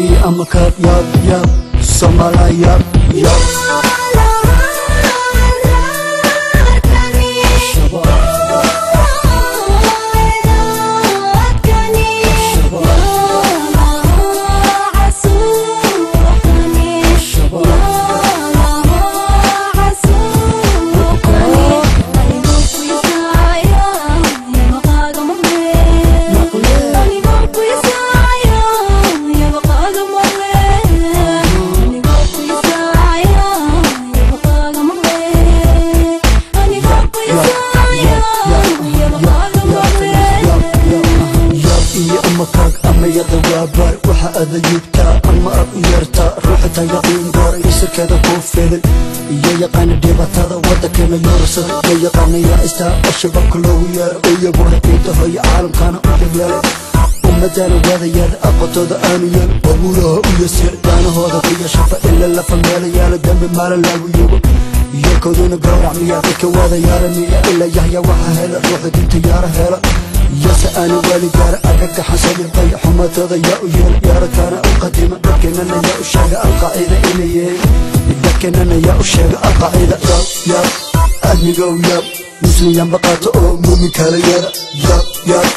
iyo amakaag yaab yaab Soomaaliya yaab yaab. Waxa adayubta ama aad u yeertaa ruuxta yaqiin goor isirkeeda ku filan iyo yaqaana dhibaatada waddankeena yoorsada iyo yaqaana yaa istaa shabaabka loogu yeero iyo buha ciida hooyo caalamkana u jabyeelay ummadana wadayaada aqontooda aanu yeel abuuraha u yasiir daanahooda ku yeeshafa ila lafa meela yaala dambi maalin lagu yugo yeelkooduna gowrac miya dadka wada yaara miya ilaa yahya waxa hela ruuxa dinta yaara hela yase aana wali gaara argagaxan saliiqay xumatada yaa u yeel yaaradkaana u qadima dadkeenana yaa u sheega alqaacida inayee dadkeenana yaa u sheega alqaacida yaab yaab admigow yaab musliyan baqaato oo muumin kala yeela yaab yaab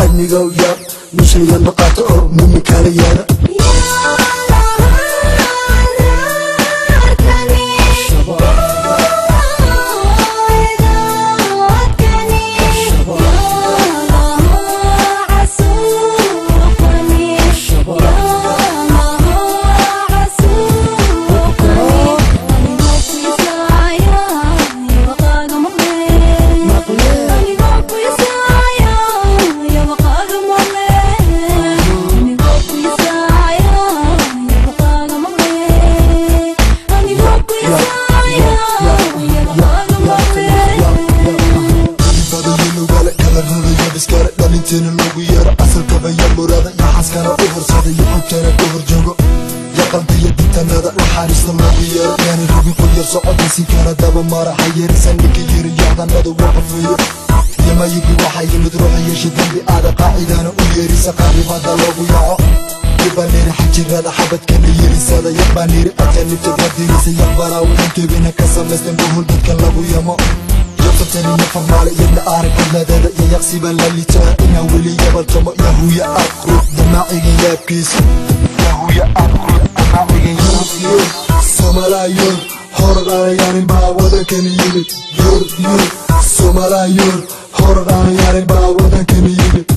admigow yaab musliyan baqaato oo muumin kala yeela. Soomaaliya hor aan yaarin baa waddankani yimid.